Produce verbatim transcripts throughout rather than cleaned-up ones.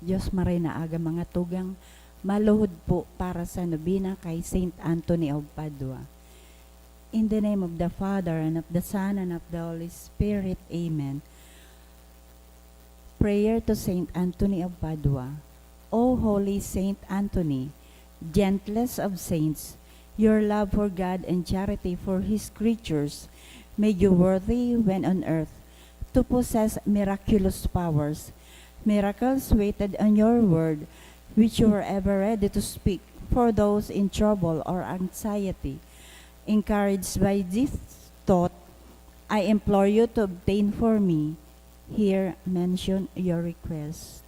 Diyos, maray na aga, mga tugang, maluhod po para sa nobena kay Saint Anthony of Padua. In the name of the Father, and of the Son, and of the Holy Spirit. Amen. Prayer to Saint Anthony of Padua. O holy Saint Anthony, gentlest of saints, your love for God and charity for His creatures made you worthy when on earth to possess miraculous powers. Miracles waited on your word, which you were ever ready to speak for those in trouble or anxiety. Encouraged by this thought, I implore you to obtain for me here mention your request.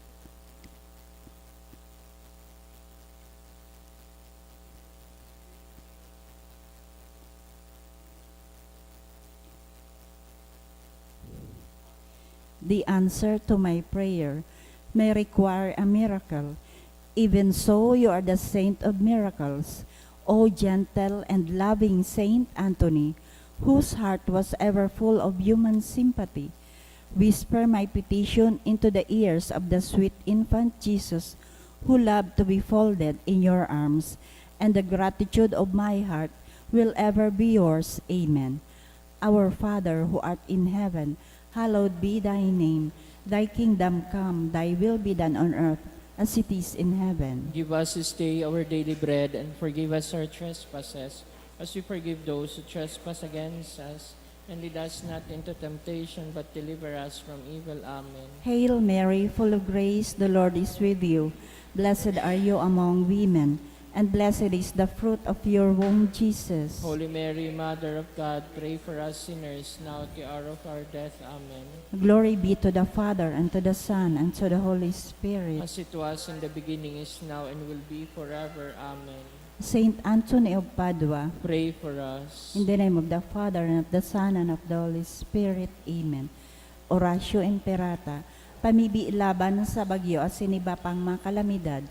The answer to my prayer may require a miracle. Even so, you are the saint of miracles, O gentle and loving Saint Anthony, whose heart was ever full of human sympathy. Whisper my petition into the ears of the sweet infant Jesus, who loved to be folded in your arms, and the gratitude of my heart will ever be yours. Amen. Our Father, who art in heaven, hallowed be thy name. Thy kingdom come, thy will be done on earth as it is in heaven. Give us this day our daily bread, and forgive us our trespasses, as we forgive those who trespass against us. And lead us not into temptation, but deliver us from evil. Amen. Hail Mary, full of grace, the Lord is with you. Blessed are you among women, and blessed is the fruit of your womb, Jesus. Holy Mary, Mother of God, pray for us sinners, now at the hour of our death. Amen. Glory be to the Father, and to the Son, and to the Holy Spirit. As it was in the beginning, is now, and will be forever. Amen. Saint Anthony of Padua. Pray for us. In the name of the Father, and of the Son, and of the Holy Spirit. Amen. Oratio Imperata. Pamibi laban sa bagyo asin iba pang mga kalamidad,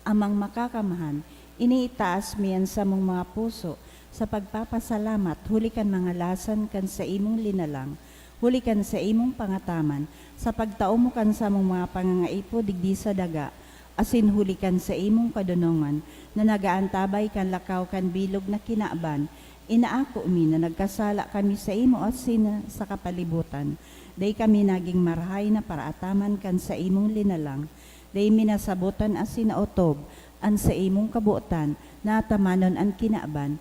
Amang Makakamhan, iniitaas mi an samong mga puso sa pagpapasalamat huli kan mga lasan kan saimong linalang, huli kan saimong pangataman, sa pagtao mo kan samong mga pangangaipo digdi sa daga, asin huli kan saimong kadonongan na nag-aantabay kan lakaw kan bilog na kinaban. Inaako mi na nagkasala kami saimo asin sa kapalibutan. Dai kami nagin marahay na paraataman kan saimong linalang. Dai mi nasabotan asin naotob an saimong kabotan na atamanon an kinaban.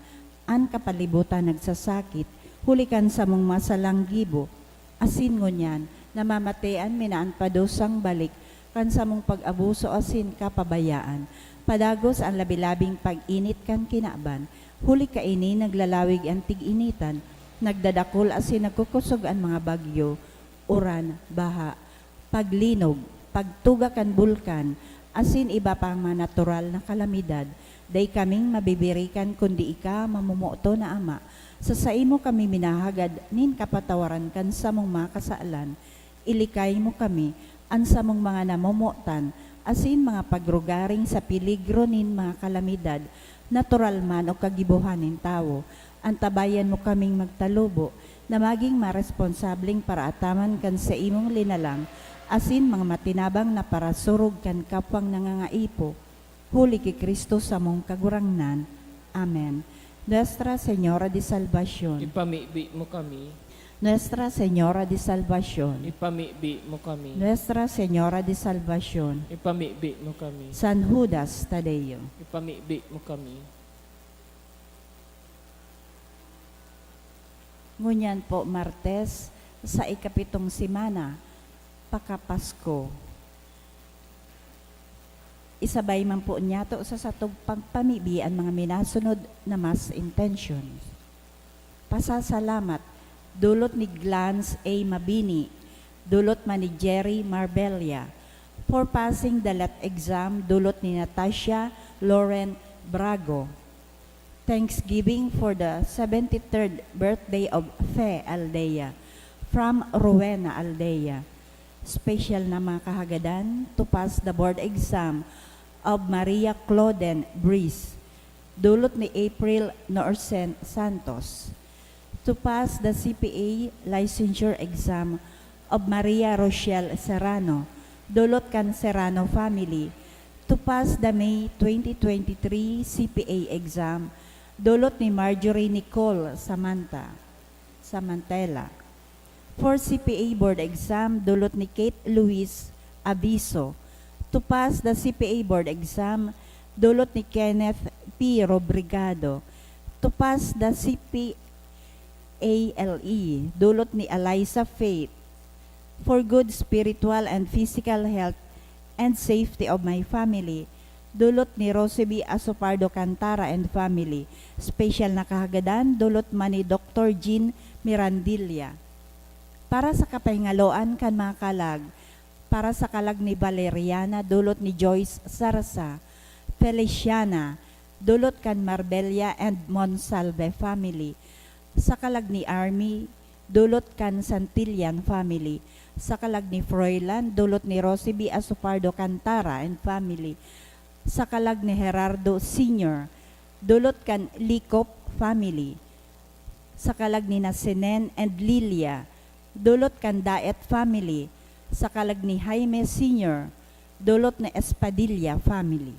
An kapalibutan nagsasakit huli kan samong masalang gibo, asin ngunyan namamatean mi na an padusang balik kan samong pag-abuso asin kapabayaan. Padagos an labi-labing pag-init kan kinaban, huli kaini naglalawig an tig-initan, nagdadakul asin nagkukosog an mga bagyo, uran, baha, paglinog, pagtuga kan bulkan, asin iba pang mga natural na kalamidad. Dai kaming mabibirikan kundi ika, mamomoton na Ama. Sa saimo kami minahagad nin kapatawaran kan samong mga kasalan. Ilikay mo kami, an samong mga namomotan, asin mga pagrugaring sa peligro nin mga kalamidad, natural man o kagibohan nin tawo. Antabayan mo kaming magtalubo na magin maresponsableng paraataman kan saimong linalang asin mga matinabang na parasurog kan kapwang nangangaipo, huli ki Cristo samong Kagurangnan. Amen. Nuestra Señora de Salvacion. Ipamibi mo kami. Nuestra Señora de Salvacion. Ipamibi mo kami. Nuestra Señora de Salvacion. Ipamibi mo kami. San Judas Tadeo. Ipamibi mo kami. Ngunyan po, Martes, sa ikapitong semana, pakapasko. Isabay man po niyato sa satong pagpamibi an mga minasunod na mass intentions. Pasasalamat, dulot ni Glance A Mabini, dulot man ni Jerry Marbella. For passing the let exam, dulot ni Natasha Lauren Brago. Thanksgiving for the seventy-third birthday of Fe Aldea from Rowena Aldea. Special na mga kahagadan to pass the board exam of Maria Clauden Breeze, dulot ni April Norsen Santos. To pass the C P A licensure exam of Maria Rochelle Serrano, dulot kan Serrano family. To pass the May twenty twenty-three C P A exam, dulot ni Marjorie Nicole Samantha, Samantela. For C P A board exam, dulot ni Kate Luis Abiso. To pass the C P A board exam, dulot ni Kenneth P Robrigado. To pass the C P A L E, dulot ni Eliza Faith. For good spiritual and physical health and safety of my family, dulot ni Roseby Asopardo Cantara and family. Special na kahagadan, dulot man ni Doktor Jean Mirandilla. Para sa kapahingaloan kan mga kalag, para sa kalag ni Valeriana, dulot ni Joyce Sarasa, Feliciana, dulot kan Marbella and Monsalve family. Sa kalag ni Army, dulot kan Santillan family. Sa kalag ni Froilan, dulot ni Roseby Asopardo Cantara and family. Sa kalag ni Gerardo Senior, dulot kan Licop family. Sa kalag ni Nasenen and Lilia, dulot kan Daet family. Sa kalag ni Jaime Senior, dulot ni Espadilla family.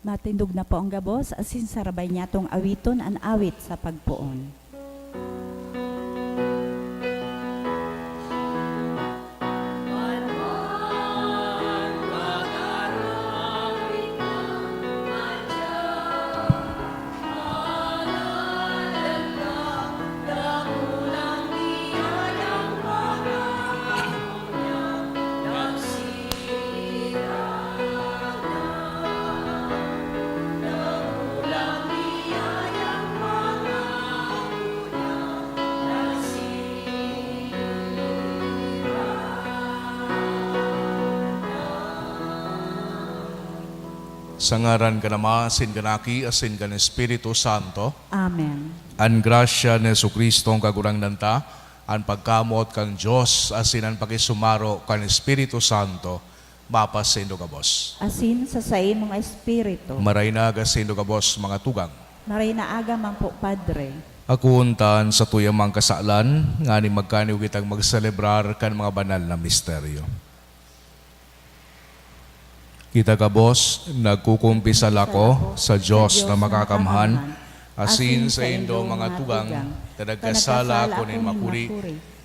Matindog na po ang gabos, asin sarabay niyatong awiton an awit sa pagpoon. Sa ngaran kan Ama, asin kan Aki, asin kan Espiritu Santo. Amen. An grasya ni Jesu-Cristo an Kagurangnan ta, an pagkamoot kan Dios, asin an pakisumaro kan Espiritu Santo, mapasaindo gabos. Asin sa saimong espiritu. Maray na aga saindo gabos, mga tugang. Maray na aga man po, Padre. Akoon ta an satuyang mga kasalan, nganing magkaniw kitang magselebrar kan mga banal na misteryo. Kita gabos, nagkukumpisal ako sa Dios na makakamhan, asin saindo, mga tugang, ta nagkasala ako nin makuri,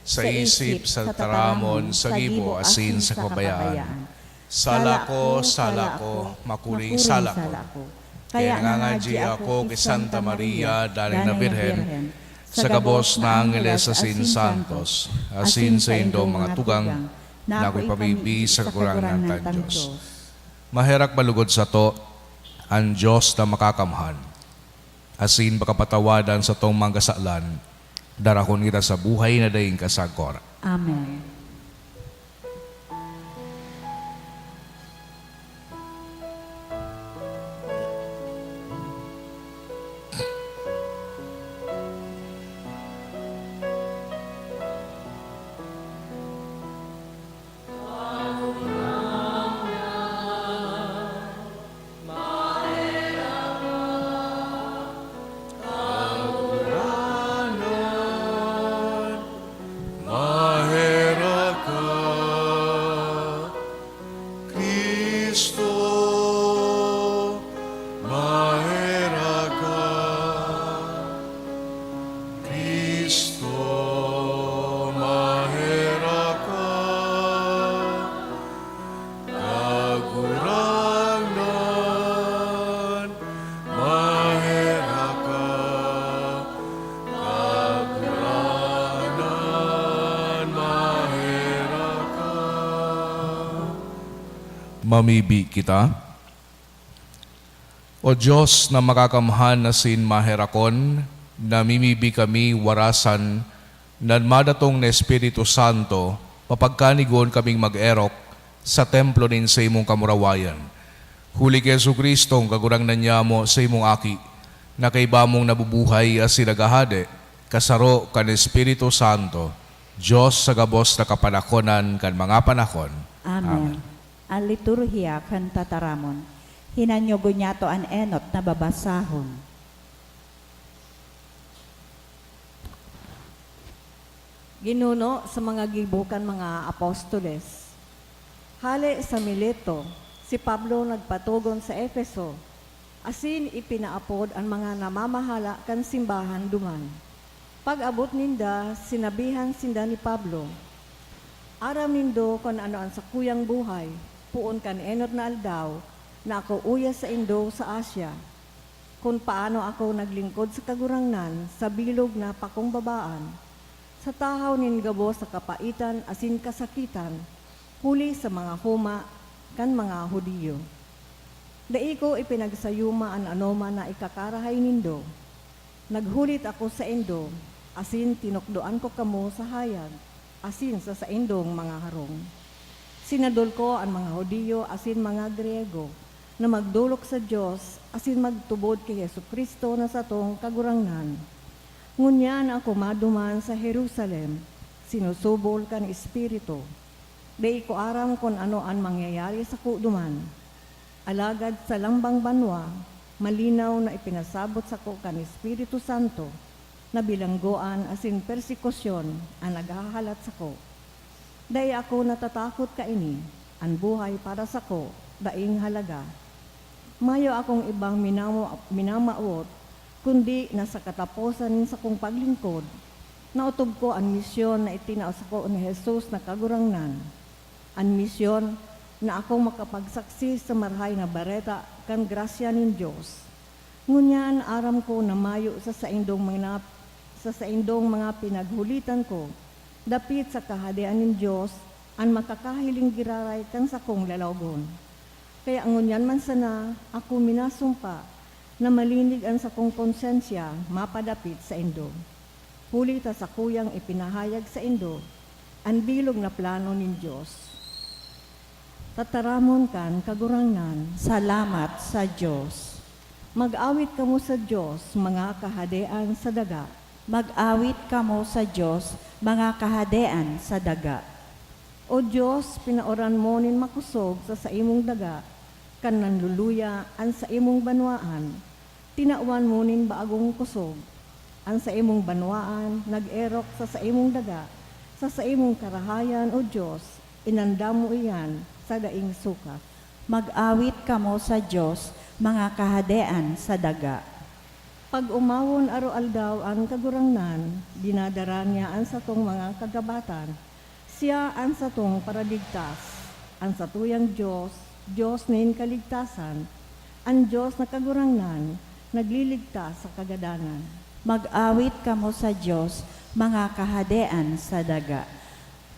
sa isip, sa taramon, sa gibo, asin sa kabayaan. Sala ko, sala ko, makuring sala ko. Kaya nangangadyi ako ki Santa Maria, danay na Birhen, sa gabos na angeles asin santos, asin saindong mga tugang, na ako ipabibi sa Kagurangnan tang Dios. Maherak man lugod sato an Dios na makakamhan, asin pakapatawadan satong mga kasalan, darahon kita sa buhay na daing kasagkor. Amen. Maherak ka, Cristo, maherak ka, Cristo, maherak ka, Kagurangnan, maherak ka, Kagurangnan, maherak ka. Mamibi kita. O Dios na makakamhan asin maherakon, namimibi kami warasan na an madatong na Espiritu Santo, papagkanigon kaming mag-erok sa templo nin saimong kamurawayan. Huli ki Jesu-Cristo, an Kagurangnan nyamo, saimong Aki, na kaiba mong nabubuhay asin naghahade, kasaro kan Espiritu Santo, Dios sa gabos na kapanakonan kan mga panahon. Amen. Amen. An liturhiya kan tataramon. Hinanyogon nyato an enot na babasahon. Ginuno sa mga gibo kan mga apostoles. Hale sa Mileto, si Pablo nagpatogon sa Efeso, asin ipinaapod an mga namamahala kan simbahan duman. Pag-abot ninda, sinabihan sinda ni Pablo, "Aram nindo kun ano an sakuyang buhay, poon kan enot na aldaw na ako uya saindo sa Asia, kun paano ako naglingkod sa Kagurangnan sa bilog na pakumbabaan, sa tahaw nin gabos na kapaitan asin kasakitan huli sa mga homa kan mga Judio. Dai ko ipinagsayuma an anoman na ikakarahay nindo. Naghulit ako saindo, asin tinukdoan ko kamo sa hayag asin sa saindong mga harong. Sinadol ko an mga Judio asin mga Griyego na magdolok sa Dios asin magtubod ki Jesu-Cristo na satong Kagurangnan. Ngunyan ako maduman sa Jerusalem, sinusubol kan Espiritu. Dai ko aram kun ano an mangyayari sako duman. Alagad sa lambang banwa, malinaw na ipinasabot sako kan Espiritu Santo na bilanggoan asin persekusyon an naghahalat sako. Dai ako natatakot kaini, an buhay para sako daing halaga. Mayo akong ibang minamo-, minamawot, kundi na sa kataposan nin sakong paglingkod, naotob ko an misyon na itinao sako ni Jesus na Kagurangnan. An misyon na ako makapagsaksi sa Marahay na Bareta kan grasya nin Dios. Ngunyan aram ko na mayo sa saindong mga, sa saindong mga pinaghulitan ko dapit sa Kahadean nin Dios an makakahiling giraray kan sakong lalawogon. Kaya ngunyan man sana ako minasumpa na malinig an sakong konsyensya mapadapit saindo, huli ta sakuyang ipinahayag saindo an bilog na plano nin Dios. Tataramon kan Kagurangnan. Salamat sa Dios. Mag-awit kamo sa Dios, mga kahadean sa daga. Mag-awit kamo sa Dios, mga kahadean sa daga. O Dios, pinaoran mo nin makosog sa saimong daga, kan nanluluya an saimong banwaan. Tinawan mo nin bagong kosog. An saimong banwaan nag-erok sa saimong daga, sa saimong karahayan, O Dios, inandam mo iyan sa daing sukat. Mag-awit kamo sa Dios, mga kahadean sa daga. Pag-omawon aroaldaw an Kagurangnan, dinadara niya an satong mga kagabatan. Siya an satong Paraligtas, an satuyang Dios, Dios nin kaligtasan, an Dios na Kagurangnan, nagliligtas sa kagadanan. Mag-awit kamo sa Dios, mga kahadean sa daga.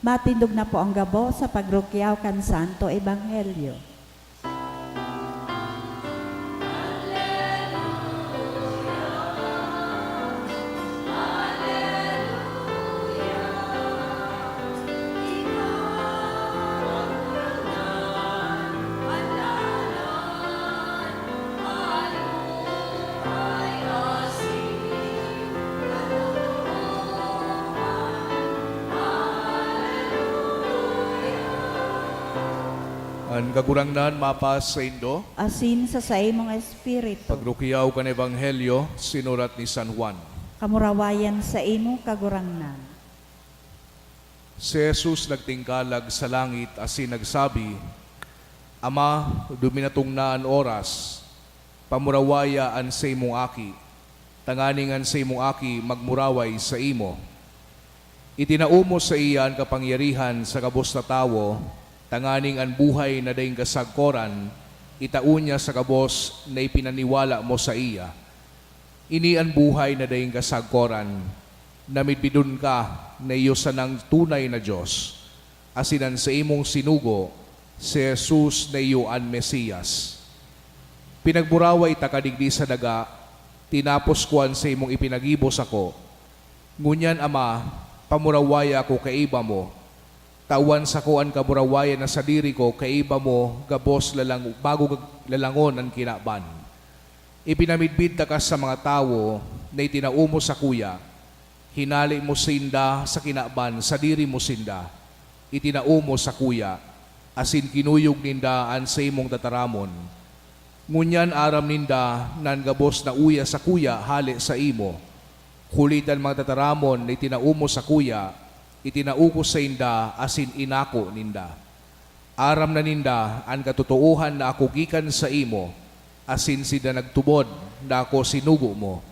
Matindog na po ang gabos sa pagrukyaw kan Santo Ebanghelyo. An Kagurangnan mapasaindo. Asin sa saimong espiritu. Pagrukyaw kan Ebanghelyo sinurat ni San Juan. Kamurawayan saimo, Kagurangnan. Si Jesus nagtingkalag sa langit asin nagsabi, "Ama, duminatong na an oras. Pamurawaya an saimong aki, tanganing an saimong aki magmuraway saimo." Itinao mo saiya an kapangyarihan sa gabos na tawo, tanganing an buhay na daing kasagkoran itao niya sa gabos na ipinaniwala mo saiya. Ini an buhay na daing kasagkoran, na midbidon ka na iyo sanang tunay na Dios, asin an saimong sinugo, si Jesus na iyo an Mesias. Pinagmuraway taka digdi sa daga, tinapos ko an saimong ipinagibo sako. Ngunyan, Ama, pamurawaya ako kaiba mo. Tawan sako an kamurawayan na sadiri ko kaiba mo gabos lalang-, bago gag-, lalangon an kinaban. Ipinamidbid taka sa mga tawo na itinao mo sakuya. Hinale mo sinda sa kinaban, sadiri mo sinda itinao mo sakuya, asin kinuyog ninda an saimong tataramon. Ngunyan aram ninda na an gabos na uya sakuya hale saimo, huli ta an mga tataramon na itinao mo sakuya, itinao ko sainda asin inako ninda. Aram na ninda an katotoohan na ako gikan saimo, asin sinda nagtubod na ako sinugo mo.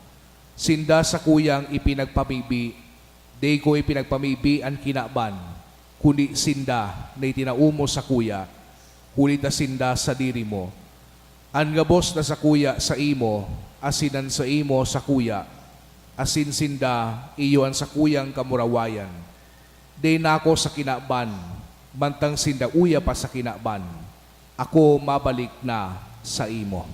Sinda sakuyang ipinagpamibi, dai ko ipinagpamibi an kinaban, kundi sinda na itinao mo sakuya, huli ta sinda sadiri mo. An gabos na sakuya saimo, asin an saimo sakuya, asin sinda iyo an sakuyang kamurawayan. Dai na ako sa kinaban, mantang sinda uya pa sa kinaban, ako mabalik na saimo.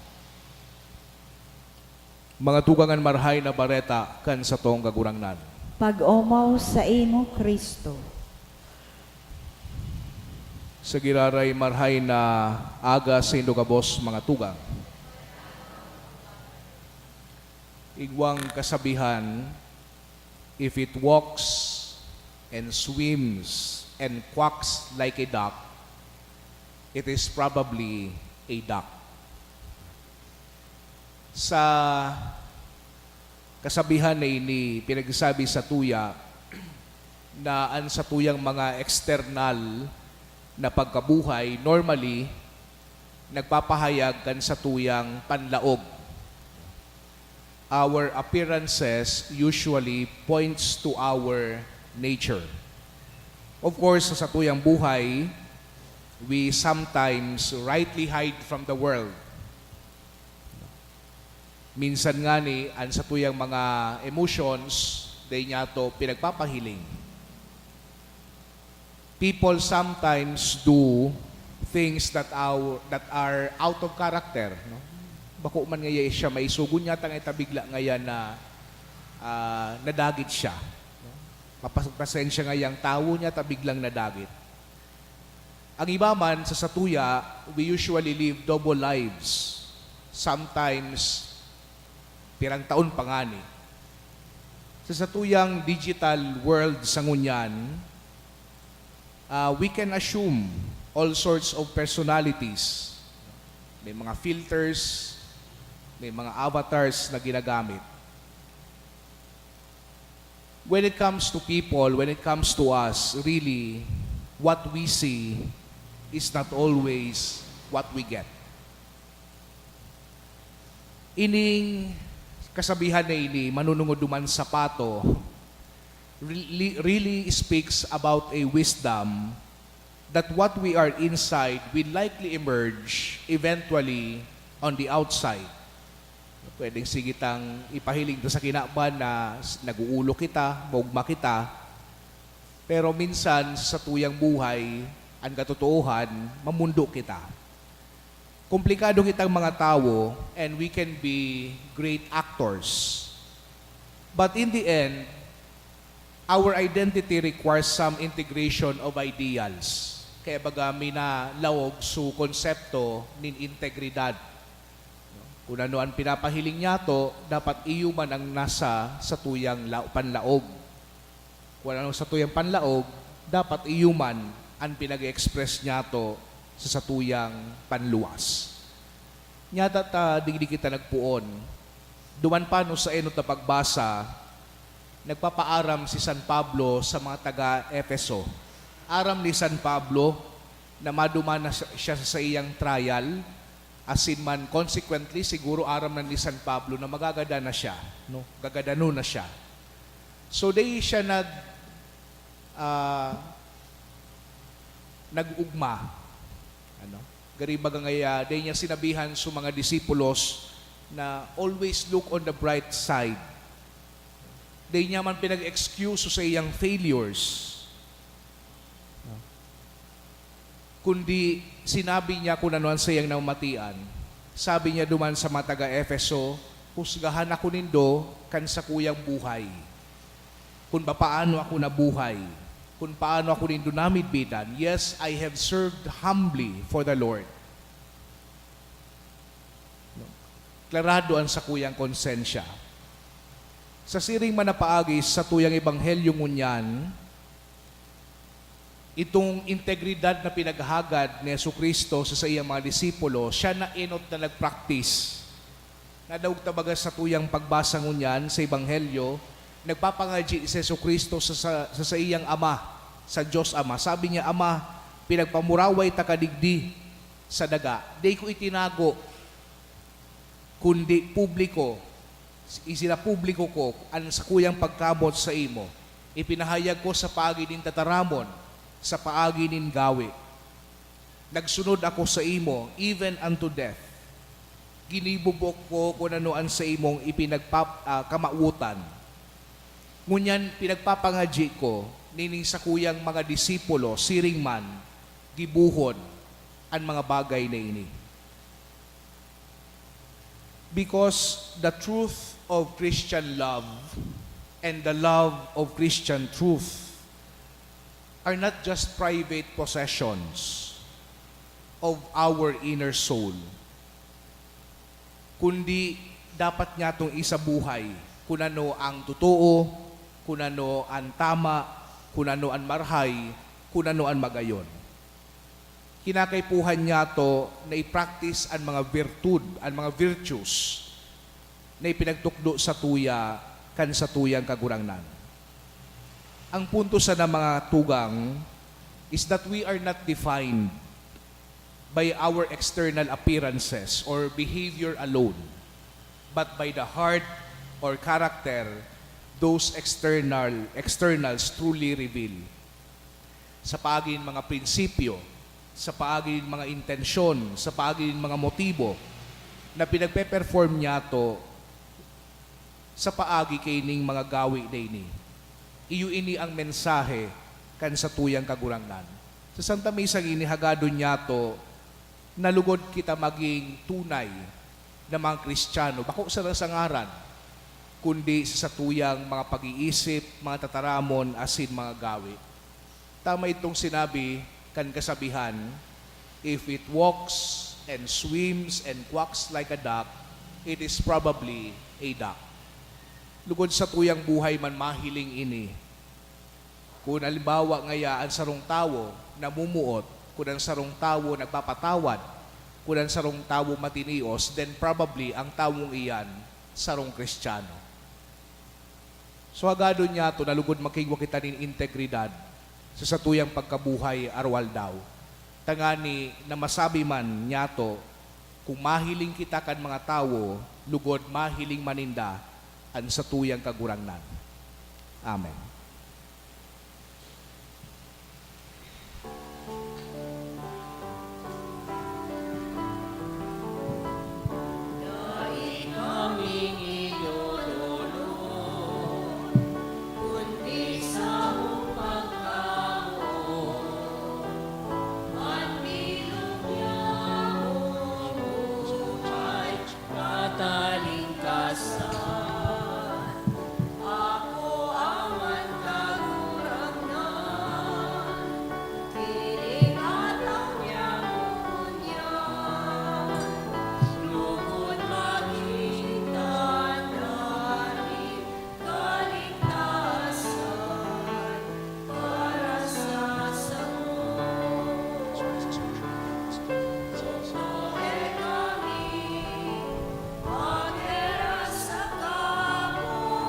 Mga tugang, an Marahay na Bareta kan satong Kagurangnan. Pag-omaw saimo, Cristo. Sa giraray, marahay na aga saindo gabos, mga tugang. Igwang kasabihan, "If it walks and swims and quacks like a duck, it is probably a duck." Sa kasabihan na ini, pinagsabi satuya na an satuyang mga eksternal na pagkabuhay, normally, nagpapahayag kan satuyang panlaog. Our appearances usually points to our nature. Of course, sa satuyang buhay, we sometimes rightly hide from the world. Minsan ngani, an satuyang mga emotions, dai niyato pinagpapahiling. People sometimes do things that our, that are out of character, no? Bako man ngaya siya maisogon niya, ta ngaya ta bigla ngaya na, ah, nadagit siya, no? Mapas-, pasensya ngayang tawo niya, ta biglang nadagit. Ang iba man sa satuya, we usually live double lives. Sometimes, pirang taon pa ngani. Sa satuyang digital world sa ngunyan, ah, we can assume all sorts of personalities. May mga filters, may mga avatars na ginagamit. When it comes to people, when it comes to us, really, what we see is not always what we get. Ining kasabihan na ini, manunungod duman sa pato, really, really speaks about a wisdom that what we are inside will likely emerge eventually on the outside. Pwedeng sige tang ipahiling ta sa kinaban na s-, nag-uolo kita, maugma kita, pero minsan sa satuyang buhay, an katotoohan, mamundo kita. Komplikado kitang mga tawo, and we can be great actors. But in the end, our identity requires some integration of ideals. Kaya baga, minalaog su konsepto nin integridad. Kun ano an pinapahiling niyato, dapat iyo man ang nasa satuyang la-, panlaog. Kun ano satuyang panlaog, dapat iyo man an pinag-express niyato sa satuyang panluwas. Nyata ta digdi kita nagpoon. Duman pa no sa enot na pagbasa, nagpapaaram si San Pablo sa mga taga Efeso. Aram ni San Pablo na maduman na siya, siya sa saiyang trial, asin man consequently, siguro aram na ni San Pablo na magagadan na siya, no? Gagadanon na siya. So, dai siya nag-, ah, nag-ugma. Ano? Gari baga ngaya, dai niya sinabihan sa mga disipulos na always look on the bright side. Dai niya man pinag-excuse sa iyang failures. Kundi sinabi niya kun ano an saiyang namamatian. Sabi niya duman sa mga taga Efeso, "Husgahan ako nindo kan sakuyang buhay, kun papaano ako nabuhay, kun paano ako nindo namidbidan. Yes, I have served humbly for the Lord." No? Klarado an sakuyang konsensya. Sa siring man na paagi sa tuyang ebanghelyo ngunyan, itong integridad na pinaghagad ni Jesu-Cristo sa saiyang mga disipulo, siya na enot na nag-practice. Nadaog ta baga sa tuyang pagbasa ngunyan sa ebanghelyo, nagpapangadyi si Jesu-Cristo sa, sa, sa saiyang Ama, sa Diyos Ama. Sabi niya, "Ama, pinagpamuraway ta ka digdi sa daga. Dai ko itinago, kundi publiko, isinapubliko ko an sakuyang pagkamot saimo. Ipinahayag ko sa paagi nin tataramon, sa paagi nin gawe. Nagsunod ako saimo, even unto death. Ginibo ko kun ano an saimong ipinagpap-, ah, kamawotan. Ngunyan, pinagpapangadyi ko nining sakuyang mga disipulo, siring man, gibohon an mga bagay na ini." Because the truth of Christian love and the love of Christian truth are not just private possessions of our inner soul, kundi dapat niyatong isabuhay kun ano ang totoo, kun ano an tama, kun ano an marahay, kun ano an magayon. Kinakaipuhan niyato na i-practice an mga virtud, an mga virtues na ipinagtukdo satuya kan satuyang Kagurangnan. Ang punto sana, mga tugang, is that we are not defined by our external appearances or behavior alone, but by the heart or character those external, externals truly reveal. Sa paagi nin mga prinsipyo, sa paagi nin mga intensyon, sa paagi nin mga motibo na pinagpe-perform niyato sa paagi kaining mga gawe na ini. Iyo ini ang mensahe kan satuyang Kagurangnan. Sa Santa Misa ngini, hagadon niyato na lugod kita magin tunay na mga Kristiyano, bako sana sa ngaran, kundi sa satuyang mga pag-iisip, mga tataramon, asin mga gawe. Tama itong sinabi Kan kasabihan, "If it walks and swims and quacks like a duck, it is probably a duck." Lugod sa tuyang buhay man mahiling ini. Kun halimbawa ngaya an sarong tawo namumuot, kun an sarong tawo nagpapatawad, kun an sarong tawo matinios, then probably ang tawong iyan sarong Kristiyano. So, hagadon niyato na lugod makigwa kita nin integridad sa satuyang pagkabuhay aroaldaw, tangani na masabi man niyato kung mahiling kita kan mga tawo, lugod mahiling man ninda an satuyang Kagurangnan. Amen. Katalingkasan, ako ang Kagurangnan, ilingatang niya mo ngunyan, lugod magin tanda nin kaligtasan para sa samuya. Tugtugin kami, magheras sa kapwa,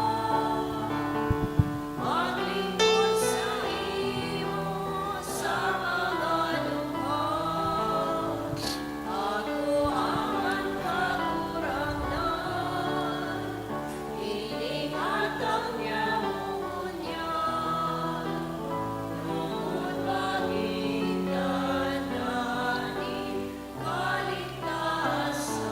maglingkod saimo sa mga dukha. Ako ang Kagurangnan, ilingatang niya mo ngunyan, lugod magin tanda nin kaligtasan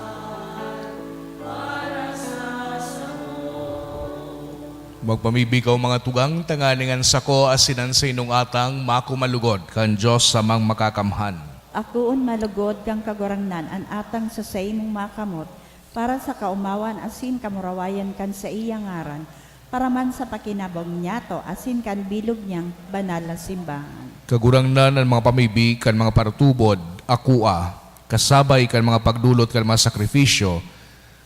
para sa samuya. Magpamibi kaw, mga tugang, tanganing an sako asin an saindong atang makumalugod kan Dios Amang Makakamhan. Akoon malugod kan Kagurangnan an atang sa saimong makamot, para sa kaomawan asin kamurawayan kan saiyang ngaran, para man sa pakinabang niyato asin kan bilog niyang banal na simbahan. Kagurangnan, an mga pamibi kan mga partubod, akoa, kasabay kan mga pagdolot kan mga sakrifisyo,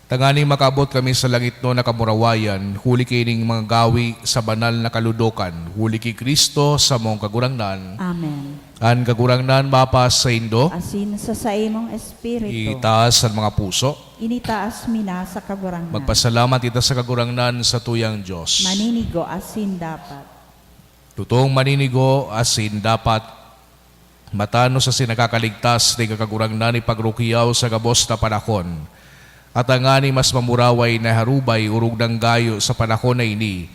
tanganing makaabot kami sa langitnon na kamurawayan, huli ki ining mga gawi sa banal na kaludokan, huli ki Cristo, samong Kagurangnan. Amen. An Kagurangnan mapasaindo. Asin sa saimong espiritu. Itaas an mga puso. Initaas mi na sa Kagurangnan. Magpasalamat kita sa Kagurangnan, satuyang Dios. Maninigo asin dapat. Totoong maninigo asin dapat. Matanos asin nakakaligtas dai ka, Kagurangnan, ipagrukiyaw sa gabos na panahon. At tangani mas mamuraway na harubay orog nang gayo sa panahon na ini,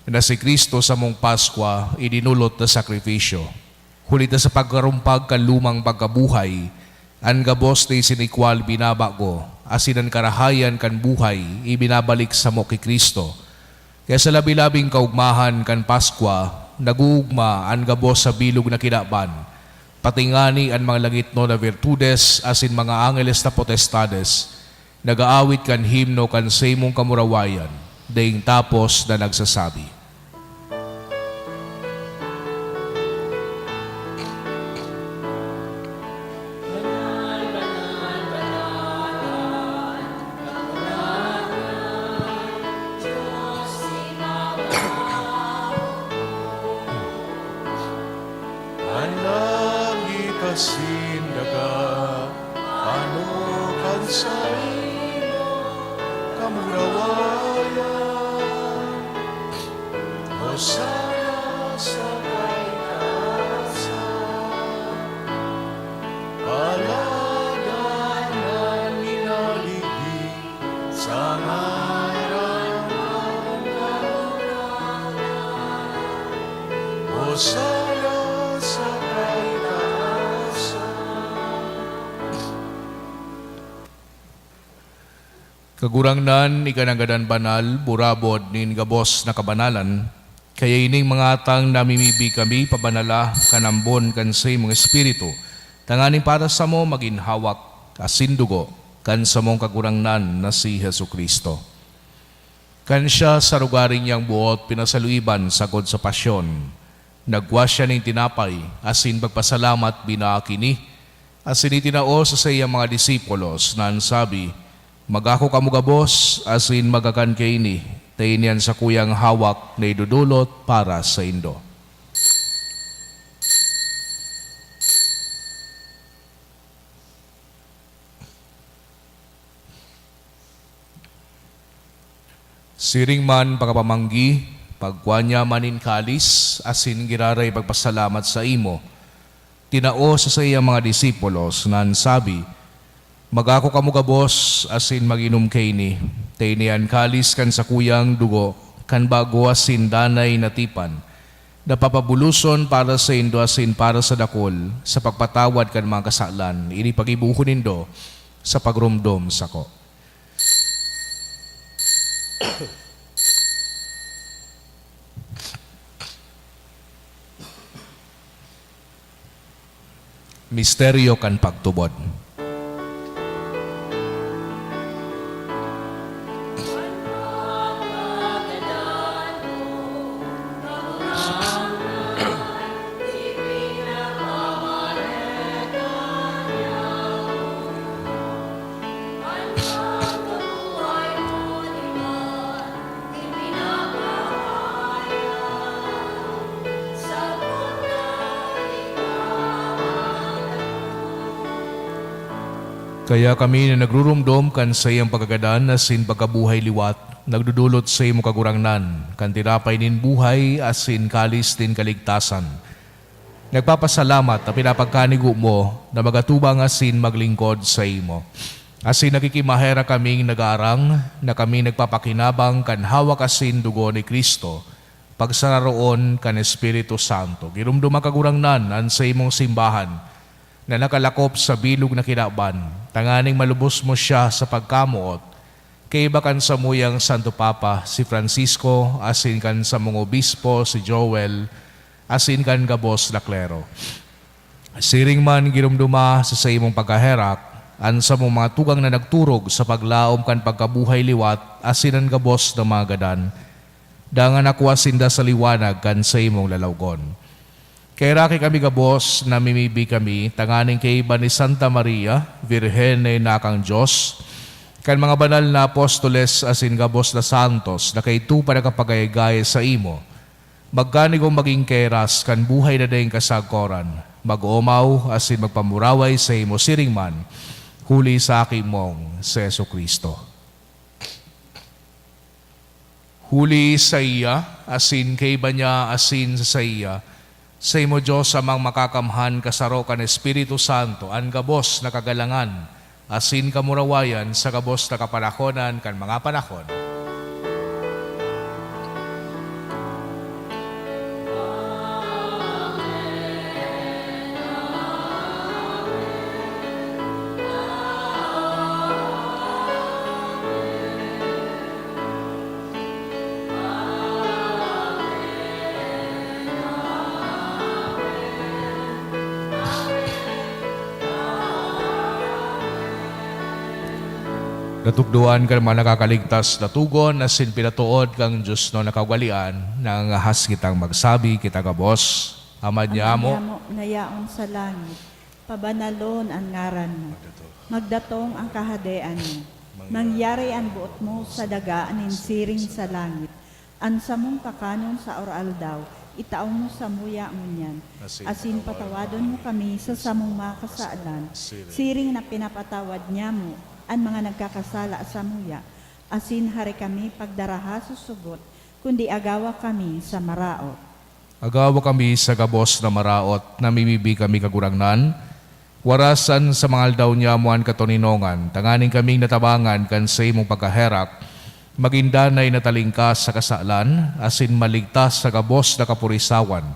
na si Cristo, samong Paskwa, idinolot na sakrifisyo. Huli ta sa pagkarumpag kan lumang pagkabuhay, an gabos na isinikwal binabago, asin an karahayan kan buhay ibinabalik samo ki Cristo. Kaya sa labi-labing kaogmahan kan Paskwa, nag-oogma an gabos sa bilog na kinaban, pati ngani an mga langitnon na virtudes asin mga angeles na potestades, nag-aawit kan himno kan saimong kamurawayan, daing tapos na nagsasabi, "An langit asin daga, ano kan saimo kamurawayan? Hosana sa kaitaasan, paladan an minaligdi sa ngaran kan Kagurangnan. Hosana sa kaitaasan." Kagurangnan, ika nanggad an banal, burabod nin gabos na kabanalan. Kaya ining mga atang namimibi kami, pabanala kan ambon kan saimong Espiritu, tanganing para samo magin hawak asin dugo kan samong Kagurangnan na si Jesu-Cristo. Kan siya sa rugari niyang boot pinasaluiban sagkod sa pasyon, Nagkua siya nin tinapay, asin pagpasalamat, binaak ini, asin itinao sa saiyang mga disipulos, na an sabi, "Magako kamo gabos, asin magakan kaini, ta ini an sakuyang hawak na idodolot para saindo." Siring man pakapamanggi, pagkua niya man nin kalis, asin giraray pagpasalamat saimo, tinao sa saiyang mga disipulos, na an sabi, "Magako kamo gabos, asin mag-inom kaini, ta ini an kalis kan sakuyang dugo kan bago asin danay na tipan, na papabuloson para saindo asin para sa dakul sa pagpatawad kan mga kasalan. Ini paggibohon nindo sa pagromdom sako." Misteryo kan pagtubod. Kaya kami na nagruromdom kan saiyang pagkagadan asin pagkabuhay liwat, nagdodolot saimo, Kagurangnan, kan tinapay nin buhay asin kalis nin kaligtasan. Nagpapasalamat ta pinapagkanigo mo na magatubang asin maglingkod saimo. Asin nakikimaherak kaming nagaarang na kami nagpapakinabang kan hawak asin dugo ni Cristo, pagsararoon kan Espiritu Santo. Giromdoma, Kagurangnan, an saimong simbahan na nakalakop sa bilog na kinaban, tanganing malubos mo siya sa pagkamoot, kaiba kan samuyang Santo Papa, si Francisco, asin kan samong obispo, si Joel, asin kan gabos na klero. Siring man, giromdoma sa saimong pagkaherak an samong mga tugang na nagturog sa paglaom kan pagkabuhay liwat asin an gabos na mga gadan, dangan nakua sinda sa liwanag kan saimong lalawgon. Kaheraki kami gabos, namimibi kami tanganing kaiba ni Santa Maria, Birhen na inakang Dios, kan mga banal na apostoles asin gabos na santos na kaidto pa nakapagayagaya saimo, magkanigong magin kaheras kan buhay na daing kasagkoran, mag-oomaw asin magpamuraway saimo siring man, huli sa Aki mong si Jesu-Cristo. Huli saiya, asin kaiba niya, asin sa saiya, saimo, Dios Amang Makakamhan, kasaro kan Espiritu Santo, an gabos na kagalangan asin kamurawayan sa gabos na kapanahonan kan mga panahon. Natukdoan kan mga nakakaligtas na togon asin pinatood kan diosnon na kaugalean, nangangahas kitang magsabi, kita gabos, Ama Ama niamo. Niamo na yaon sa langit, pabanalon an ngaran mo. Magdatong ang kahadean mo. Mangyari an boot mo sa daga nin siring sa langit. An samong kakanon sa aroaldaw, itao mo samuya ngunyan. Asin patawadon mo kami sa samong mga kasalan, siring na pinapatawad nyamo an mga nagkakasala samuya. Asin hari kami pagdaraha sa sugot, kundi agawa kami sa maraot. Agawa kami sa gabos na maraot, namimibi kami, Kagurangnan. Warasan sa mga aldaw nyamo an katoninongan, tanganing kaming natabangan kan saimong pagkaherak, magin danay na talingkas sa kasalan, asin maligtas sa gabos na kapurisawan,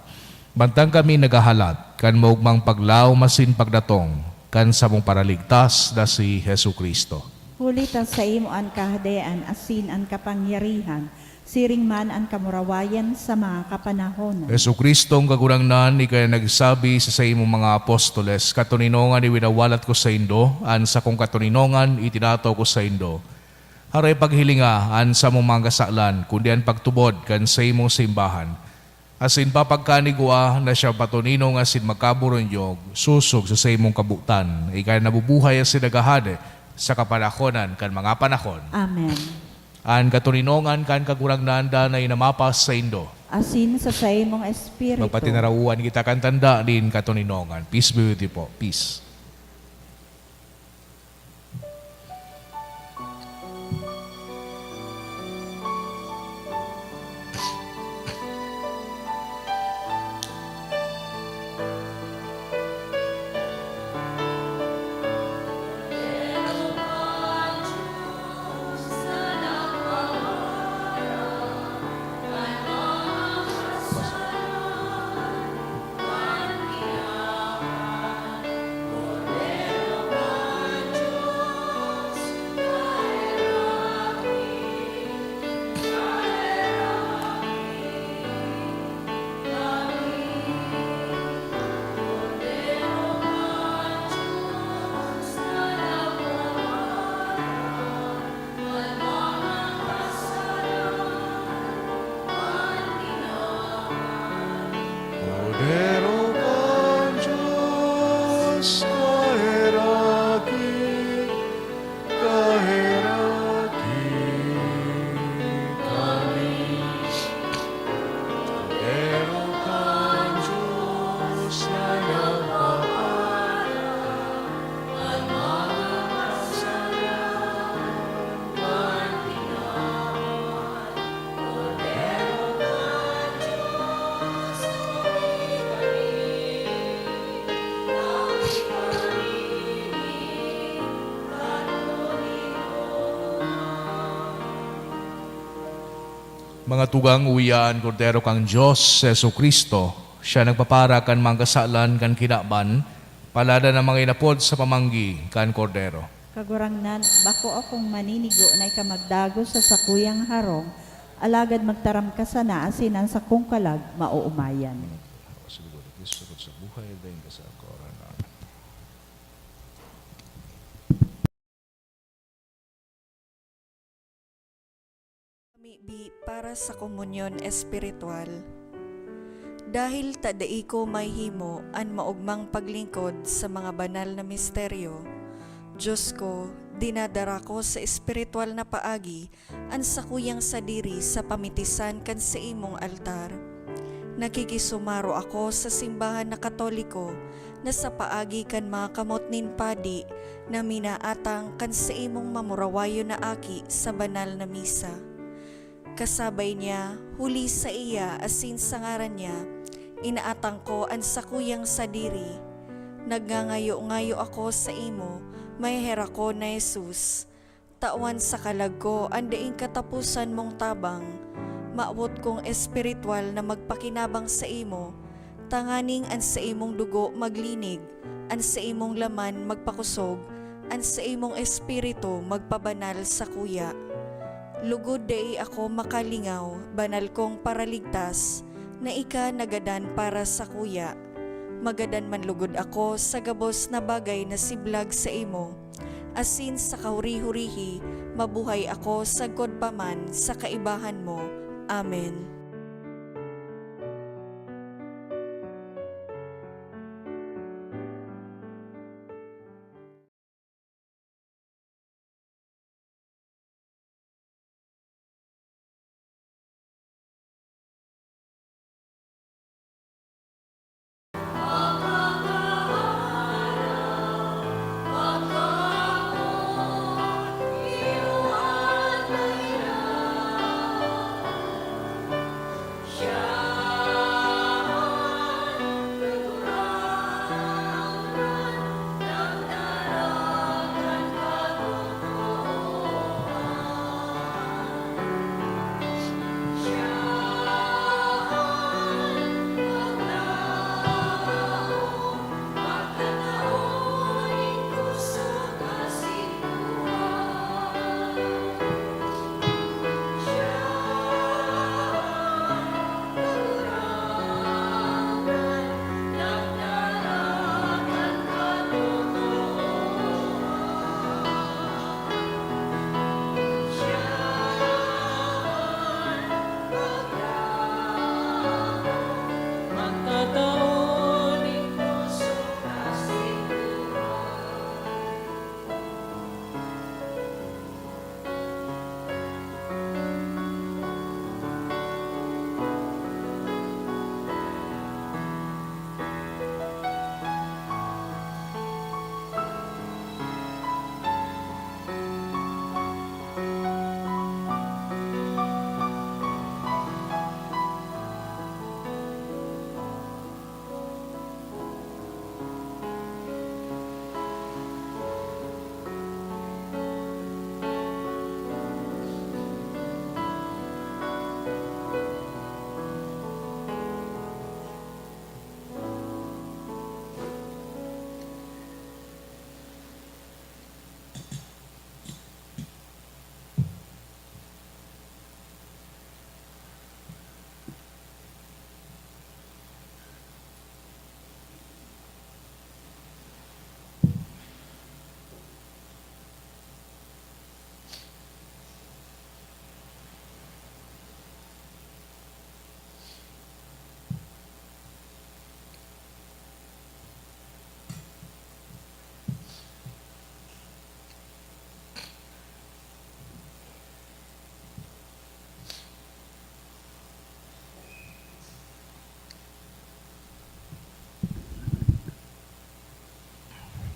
mantang kami naghahalat kan maogmang paglaom asin pagdatong kan samong Paraligtas na si Jesu-Cristo. Huli ta saimo an kahadean asin an kapangyarihan, siring man an kamurawayan sa mga kapanahonan. Jesu-Cristong Kagurangnan, ika na nagsabi sa saimong mga apostoles, "Katoninongan iwinawalat ko saindo, an sakong katoninongan itinataw ko saindo." Haray paghilinga an samong mga kasalan, kundi an pagtubod kan saimong simbahan. Asin papagkanigwa na siya patoninong asin magkaboronyog, sosog sa saimong kabotan, ika na nabubuhay asin naghahade sa kapanahonan kan mga panahon. Amen. An katoninongan kan Kagurangnan danay na mapas saindo. Asin sa saimong espiritu. Magpatinarawan kita kan tanda nin katoninongan. Peace be with you po. Peace. Kordero kan Dios, kaheraki, kaheraki kami. Kordero kan Dios na nagpapara kan mga kasalanan. Mga tugang, uya an Kordero kan Dios, si Jesu-Cristo. Siya nagpapara kan mga kasalan kan kinaban. Paladan an mga inapod sa pamanggi kan Kordero. Kagurangnan, bako akong maninigo na ika magdagos sa sakuyang harong, alagad magtaram ka sana asin an sakong kalag maoomayan. Sa buhay, daing ka sa koronan. Pamibi para sa komunyon espiritual. Dahil ta dai ko mahihimo an maogmang paglingkod sa mga banal na misteryo, Dios ko, dinadara ko sa espiritual na paagi an sakuyang sadiri sa pamitisan kan saimong altar. Nakikisumaro ako sa simbahan na Katoliko na sa paagi kan mga kamot nin padi na minaatang kan saimong mamurawayon na aki sa banal na misa. Kasabay niya, huli saiya asin sa ngaran niya, inaatang ko an sakuyang sadiri. Nagngangayo-ngayo ako saimo, maheherak ko na Jesus. Tawan sa kalag ko an daing kataposan mong tabang. Mawot kong espiritual na magpakinabang saimo, tanganing an saimong dugo maglinig, an saimong laman magpakosog, an saimong espiritu magpabanal sakuya. Lugod dai ako makalingaw, banal kong Paraligtas, na ika nagadan para sakuya. Magadan man lugod ako sa gabos na bagay na siblag saimo, asin sa kahuri-hurihi mabuhay ako sagkod pa man sa kaibahan mo. Amen.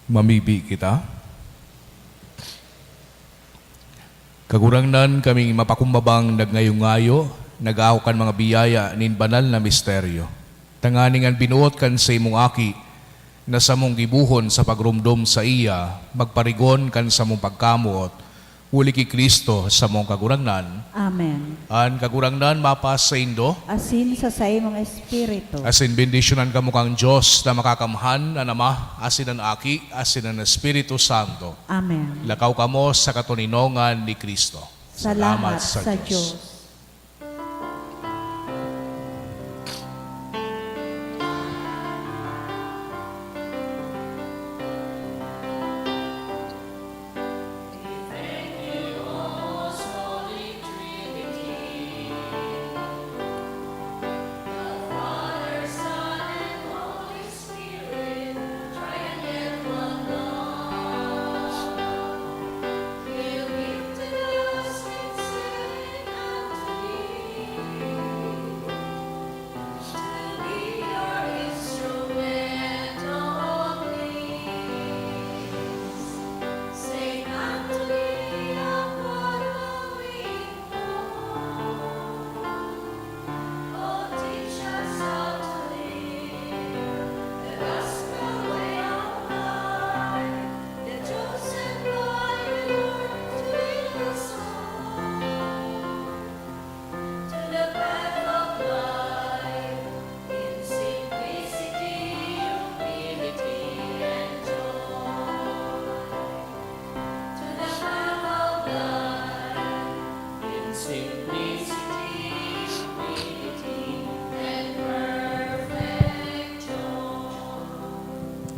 Mamibi kita. Kagurangnan, kaming mapakumbabang nagngayo-ngayo, nag-aako kan mga biyaya nin banal na misteryo, tanganing an binuot kan saimong Aki, na samong gibohon sa pagromdom saiya, magparigon kan samong pagkamoot, huli ki Cristo samong Kagurangnan. Amen. An Kagurangnan mapasaindo. Asin sa saimong espiritu. Asin bendisyonan kamo kan Dios na Makakamhan, an Ama, asin an Aki, asin an Espiritu Santo. Amen. Lakaw kamo sa katoninongan ni Cristo. Salamat sa Dios.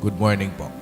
Good morning po.